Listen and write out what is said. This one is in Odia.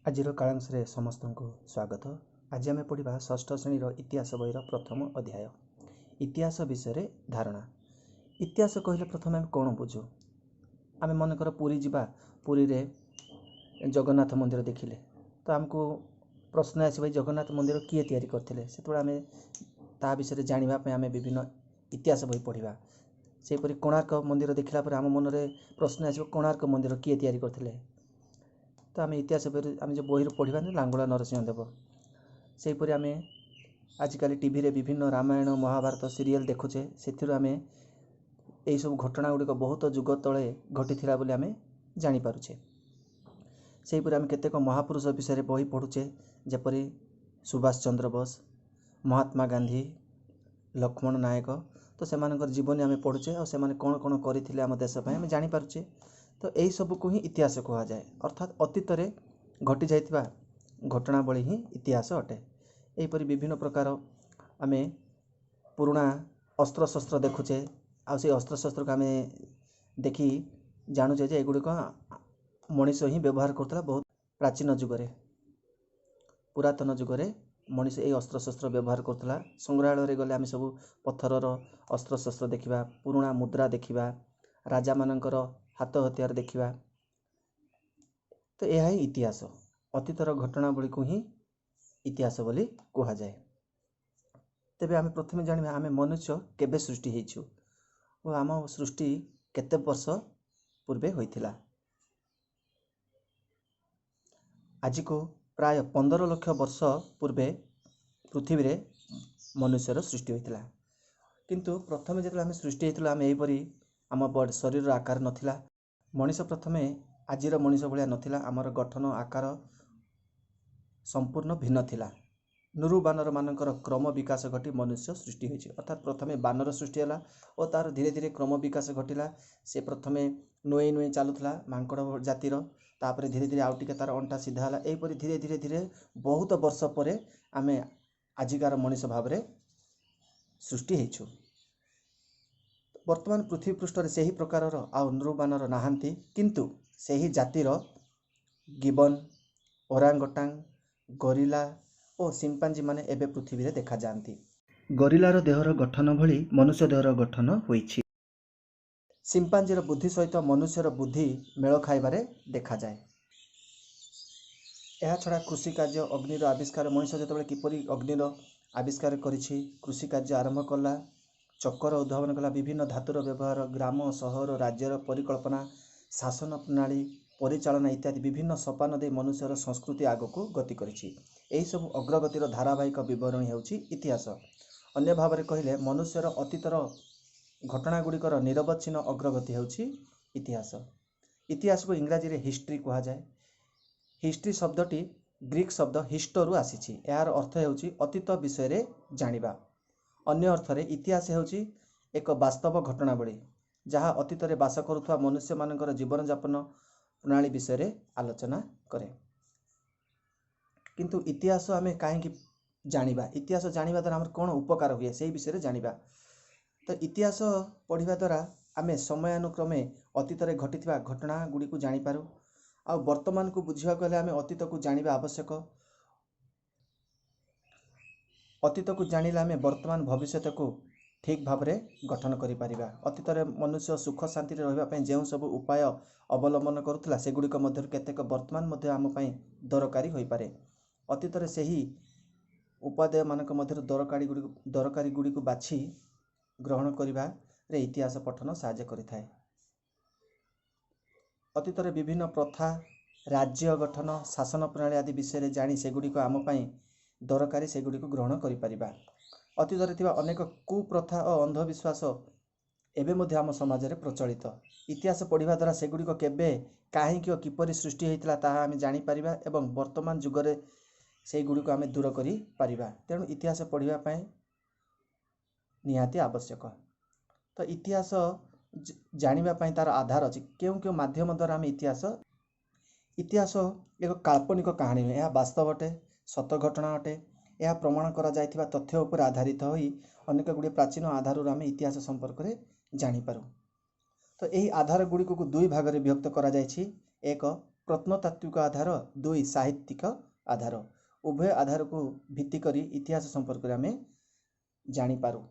ଆଜିର କାଳାଂଶରେ ସମସ୍ତଙ୍କୁ ସ୍ୱାଗତ। ଆଜି ଆମେ ପଢ଼ିବା ଷଷ୍ଠ ଶ୍ରେଣୀର ଇତିହାସ ବହିର ପ୍ରଥମ ଅଧ୍ୟାୟ, ଇତିହାସ ବିଷୟରେ ଧାରଣା। ଇତିହାସ କହିଲେ ପ୍ରଥମେ ଆମେ କ'ଣ ବୁଝୁ? ଆମେ ମନେକର ପୁରୀ ଯିବା, ପୁରୀରେ ଜଗନ୍ନାଥ ମନ୍ଦିର ଦେଖିଲେ ତ ଆମକୁ ପ୍ରଶ୍ନ ଆସିବ, ଏଇ ଜଗନ୍ନାଥ ମନ୍ଦିର କିଏ ତିଆରି କରିଥିଲେ? ସେତେବେଳେ ଆମେ ତା ବିଷୟରେ ଜାଣିବା ପାଇଁ ଆମେ ବିଭିନ୍ନ ଇତିହାସ ବହି ପଢ଼ିବା। ସେହିପରି କୋଣାର୍କ ମନ୍ଦିର ଦେଖିଲା ପରେ ଆମ ମନରେ ପ୍ରଶ୍ନ ଆସିବ, କୋଣାର୍କ ମନ୍ଦିର କିଏ ତିଆରି କରିଥିଲେ? ତ ଆମେ ଇତିହାସ ବହିରୁ, ଆମେ ଯେଉଁ ବହିରୁ ପଢ଼ିବା, ଲାଙ୍ଗୁଳା ନରସିଂହ ଦେବ। ସେହିପରି ଆମେ ଆଜିକାଲି ଟିଭିରେ ବିଭିନ୍ନ ରାମାୟଣ, ମହାଭାରତ ସିରିଏଲ୍ ଦେଖୁଛେ। ସେଥିରୁ ଆମେ ଏହିସବୁ ଘଟଣା ଗୁଡ଼ିକ ବହୁତ ଯୁଗ ତଳେ ଘଟିଥିଲା ବୋଲି ଆମେ ଜାଣିପାରୁଛେ। ସେହିପରି ଆମେ କେତେକ ମହାପୁରୁଷ ବିଷୟରେ ବହି ପଢ଼ୁଛେ, ଯେପରି ସୁଭାଷ ଚନ୍ଦ୍ର ବୋଷ, ମହାତ୍ମା ଗାନ୍ଧୀ, ଲକ୍ଷ୍ମଣ ନାୟକ। ତ ସେମାନଙ୍କର ଜୀବନୀ ଆମେ ପଢ଼ୁଛେ ଆଉ ସେମାନେ କ'ଣ କ'ଣ କରିଥିଲେ ଆମ ଦେଶ ପାଇଁ ଆମେ ଜାଣିପାରୁଛେ। ତ ଏହିସବୁକୁ ହିଁ ଇତିହାସ କୁହାଯାଏ, ଅର୍ଥାତ୍ ଅତୀତରେ ଘଟିଯାଇଥିବା ଘଟଣାବଳୀ ହିଁ ଇତିହାସ ଅଟେ। ଏହିପରି ବିଭିନ୍ନ ପ୍ରକାର ଆମେ ପୁରୁଣା ଅସ୍ତ୍ରଶସ୍ତ୍ର ଦେଖୁଛେ, ଆଉ ସେଇ ଅସ୍ତ୍ରଶସ୍ତ୍ରକୁ ଆମେ ଦେଖି ଜାଣୁଛେ ଯେ ଏଗୁଡ଼ିକ ମଣିଷ ହିଁ ବ୍ୟବହାର କରୁଥିଲା ବହୁତ ପ୍ରାଚୀନ ଯୁଗରେ। ପୁରାତନ ଯୁଗରେ ମଣିଷ ଏଇ ଅସ୍ତ୍ରଶସ୍ତ୍ର ବ୍ୟବହାର କରୁଥିଲା। ସଂଗ୍ରହାଳୟରେ ଗଲେ ଆମେ ସବୁ ପଥରର ଅସ୍ତ୍ରଶସ୍ତ୍ର ଦେଖିବା, ପୁରୁଣା ମୁଦ୍ରା ଦେଖିବା, ରାଜାମାନଙ୍କର ହାତ ହତିଆର ଦେଖିବା। ତ ଏହା ହିଁ ଇତିହାସ। ଅତୀତର ଘଟଣାବଳୀକୁ ହିଁ ଇତିହାସ ବୋଲି କୁହାଯାଏ। ତେବେ ଆମେ ପ୍ରଥମେ ଜାଣିବା, ଆମେ ମନୁଷ୍ୟ କେବେ ସୃଷ୍ଟି ହେଇଛୁ ଓ ଆମ ସୃଷ୍ଟି କେତେ ବର୍ଷ ପୂର୍ବେ ହୋଇଥିଲା। ଆଜିକୁ ପ୍ରାୟ 15 ଲକ୍ଷ ବର୍ଷ ପୂର୍ବେ ପୃଥିବୀରେ ମନୁଷ୍ୟର ସୃଷ୍ଟି ହୋଇଥିଲା। କିନ୍ତୁ ପ୍ରଥମେ ଯେତେବେଳେ ଆମେ ସୃଷ୍ଟି ହେଇଥିଲୁ, ଆମେ ଏହିପରି ଆମ ଶରୀରର ଆକାର ନଥିଲା। ମଣିଷ ପ୍ରଥମେ ଆଜିର ମଣିଷ ଭଳିଆ ନଥିଲା। ଆମର ଗଠନ ଆକାର ସମ୍ପୂର୍ଣ୍ଣ ଭିନ୍ନ ଥିଲା। ନୁରୁ ବାନରମାନଙ୍କର କ୍ରମ ବିକାଶ ଘଟି ମନୁଷ୍ୟ ସୃଷ୍ଟି ହୋଇଛି। ଅର୍ଥାତ୍ ପ୍ରଥମେ ବାନର ସୃଷ୍ଟି ହେଲା ଓ ତା'ର ଧୀରେ ଧୀରେ କ୍ରମ ବିକାଶ ଘଟିଲା। ସେ ପ୍ରଥମେ ନୁଏଁ ନୁଏଁ ଚାଲୁଥିଲା ମାଙ୍କଡ଼ ଜାତିର, ତାପରେ ଧୀରେ ଧୀରେ ଆଉ ଟିକେ ତା'ର ଅଣ୍ଟା ସିଧା ହେଲା। ଏହିପରି ଧୀରେ ଧୀରେ ଧୀରେ ବହୁତ ବର୍ଷ ପରେ ଆମେ ଆଜିକାର ମଣିଷ ଭାବରେ ସୃଷ୍ଟି ହେଇଛୁ। ବର୍ତ୍ତମାନ ପୃଥିବୀ ପୃଷ୍ଠରେ ସେହି ପ୍ରକାରର ଆଉ ନୃବାନର ନାହାନ୍ତି, କିନ୍ତୁ ସେହି ଜାତିର ଗିବନ, ଓରାଙ୍ଗଟାଙ୍ଗ, ଗରିଲା ଓ ସିମ୍ପାଞ୍ଜିମାନେ ଏବେ ପୃଥିବୀରେ ଦେଖାଯାଆନ୍ତି। ଗରିଲାର ଦେହର ଗଠନ ଭଳି ମନୁଷ୍ୟ ଦେହର ଗଠନ ହୋଇଛି। ସିମ୍ପାଞ୍ଜିର ବୁଦ୍ଧି ସହିତ ମନୁଷ୍ୟର ବୁଦ୍ଧି ମେଳ ଖାଇବାରେ ଦେଖାଯାଏ। ଏହାଛଡ଼ା କୃଷି କାର୍ଯ୍ୟ, ଅଗ୍ନିର ଆବିଷ୍କାର, ମଣିଷ ଯେତେବେଳେ କିପରି ଅଗ୍ନିର ଆବିଷ୍କାର କରିଛି, କୃଷି କାର୍ଯ୍ୟ ଆରମ୍ଭ କଲା, ଚକର ଉଦ୍ଭାବନ କଲା, ବିଭିନ୍ନ ଧାତୁର ବ୍ୟବହାର, ଗ୍ରାମ, ସହର, ରାଜ୍ୟର ପରିକଳ୍ପନା, ଶାସନ ପ୍ରଣାଳୀ ପରିଚାଳନା ଇତ୍ୟାଦି ବିଭିନ୍ନ ସୋପାନ ଦେଇ ମନୁଷ୍ୟର ସଂସ୍କୃତି ଆଗକୁ ଗତି କରିଛି। ଏହିସବୁ ଅଗ୍ରଗତିର ଧାରାବାହିକ ବିବରଣୀ ହେଉଛି ଇତିହାସ। ଅନ୍ୟ ଭାବରେ କହିଲେ, ମନୁଷ୍ୟର ଅତୀତର ଘଟଣା ଗୁଡ଼ିକର ନିରବଚ୍ଛିନ୍ନ ଅଗ୍ରଗତି ହେଉଛି ଇତିହାସ। ଇତିହାସକୁ ଇଂରାଜୀରେ ହିଷ୍ଟ୍ରି କୁହାଯାଏ। ହିଷ୍ଟ୍ରି ଶବ୍ଦଟି ଗ୍ରୀକ୍ ଶବ୍ଦ ହିଷ୍ଟୋରୁ ଆସିଛି। ଏହାର ଅର୍ଥ ହେଉଛି ଅତୀତ ବିଷୟରେ ଜାଣିବା। ଅନ୍ୟ ଅର୍ଥରେ ଇତିହାସ ହେଉଛି ଏକ ବାସ୍ତବ ଘଟଣାବଳୀ, ଯାହା ଅତୀତରେ ବାସ କରୁଥିବା ମନୁଷ୍ୟମାନଙ୍କର ଜୀବନଯାପନ ପ୍ରଣାଳୀ ବିଷୟରେ ଆଲୋଚନା କରେ। କିନ୍ତୁ ଇତିହାସ ଆମେ କାହିଁକି ଜାଣିବା? ଇତିହାସ ଜାଣିବା ଦ୍ୱାରା ଆମର କ'ଣ ଉପକାର ହୁଏ, ସେଇ ବିଷୟରେ ଜାଣିବା। ତ ଇତିହାସ ପଢ଼ିବା ଦ୍ୱାରା ଆମେ ସମୟାନୁକ୍ରମେ ଅତୀତରେ ଘଟିଥିବା ଘଟଣା ଗୁଡ଼ିକୁ ଜାଣିପାରୁ। ଆଉ ବର୍ତ୍ତମାନକୁ ବୁଝିବାକୁ ହେଲେ ଆମେ ଅତୀତକୁ ଜାଣିବା ଆବଶ୍ୟକ। ଅତୀତକୁ ଜାଣିଲେ ଆମେ ବର୍ତ୍ତମାନ, ଭବିଷ୍ୟତକୁ ଠିକ୍ ଭାବରେ ଗଠନ କରିପାରିବା। ଅତୀତରେ ମନୁଷ୍ୟ ସୁଖ ଶାନ୍ତିରେ ରହିବା ପାଇଁ ଯେଉଁ ସବୁ ଉପାୟ ଅବଲମ୍ବନ କରୁଥିଲା, ସେଗୁଡ଼ିକ ମଧ୍ୟରୁ କେତେକ ବର୍ତ୍ତମାନ ମଧ୍ୟ ଆମ ପାଇଁ ଦରକାରୀ ହୋଇପାରେ। ଅତୀତରେ ସେହି ଉପାଦେୟମାନଙ୍କ ମଧ୍ୟରୁ ଦରକାରୀ ଗୁଡ଼ିକୁ ବାଛି ଗ୍ରହଣ କରିବାରେ ଇତିହାସ ପଠନ ସାହାଯ୍ୟ କରିଥାଏ। ଅତୀତରେ ବିଭିନ୍ନ ପ୍ରଥା, ରାଜ୍ୟ ଗଠନ, ଶାସନ ପ୍ରଣାଳୀ ଆଦି ବିଷୟରେ ଜାଣି ସେଗୁଡ଼ିକ ଆମ ପାଇଁ ଦରକାରୀ, ସେଗୁଡ଼ିକୁ ଗ୍ରହଣ କରିପାରିବା। ଅତୀତରେ ଥିବା ଅନେକ କୁପ୍ରଥା ଓ ଅନ୍ଧବିଶ୍ୱାସ ଏବେ ମଧ୍ୟ ଆମ ସମାଜରେ ପ୍ରଚଳିତ। ଇତିହାସ ପଢ଼ିବା ଦ୍ୱାରା ସେଗୁଡ଼ିକ କେବେ, କାହିଁକି ଓ କିପରି ସୃଷ୍ଟି ହୋଇଥିଲା, ତାହା ଆମେ ଜାଣିପାରିବା ଏବଂ ବର୍ତ୍ତମାନ ଯୁଗରେ ସେଇଗୁଡ଼ିକୁ ଆମେ ଦୂର କରିପାରିବା। ତେଣୁ ଇତିହାସ ପଢ଼ିବା ପାଇଁ ନିହାତି ଆବଶ୍ୟକ। ତ ଇତିହାସ ଜାଣିବା ପାଇଁ ତା'ର ଆଧାର ଅଛି। କେଉଁ କେଉଁ ମାଧ୍ୟମ ଦ୍ୱାରା ଆମେ ଇତିହାସ ଏକ କାଳ୍ପନିକ କାହାଣୀ ନୁହେଁ, ଏହା ବାସ୍ତବ ଅଟେ, ସତ ଘଟଣା ଅଟେ। ଏହା ପ୍ରମାଣ କରାଯାଇଥିବା ତଥ୍ୟ ଉପରେ ଆଧାରିତ ହୋଇ ଅନେକ ଗୁଡ଼ିଏ ପ୍ରାଚୀନ ଆଧାରରୁ ଆମେ ଇତିହାସ ସମ୍ପର୍କରେ ଜାଣିପାରୁ। ତ ଏହି ଆଧାର ଗୁଡ଼ିକୁ ଦୁଇ ଭାଗରେ ବିଭକ୍ତ କରାଯାଇଛି। ଏକ, ପ୍ରତ୍ନତାତ୍ତ୍ୱିକ ଆଧାର, 2 ସାହିତ୍ୟିକ ଆଧାର। ଉଭୟ ଆଧାରକୁ ଭିତ୍ତି କରି ଇତିହାସ ସମ୍ପର୍କରେ ଆମେ ଜାଣିପାରୁ।